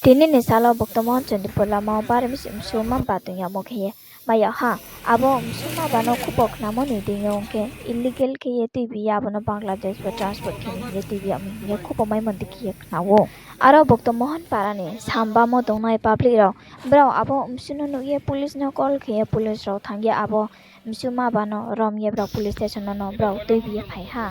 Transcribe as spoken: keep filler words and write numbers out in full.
Tini ni salo Bhakta Mohan Chandipur lama o bari misi msuma ba tong yagmo khe ye mai yag ha. Abo msuma ba no khupo khnamo ni deing yo ong khe illegal khe ye tuibi ye abo no Bangladesh wo transport khe ni hing ye tuibi yag mi hing ye khupo maimo di khe ye khna ou. Aro Bhakta Mohan para ni sambamo tongnai public rao, brao abo msu no nuh ye police no call khe ye police rao thanng ye abo msuma ba no rom ye brao police station no brao tuibi ye phai ha.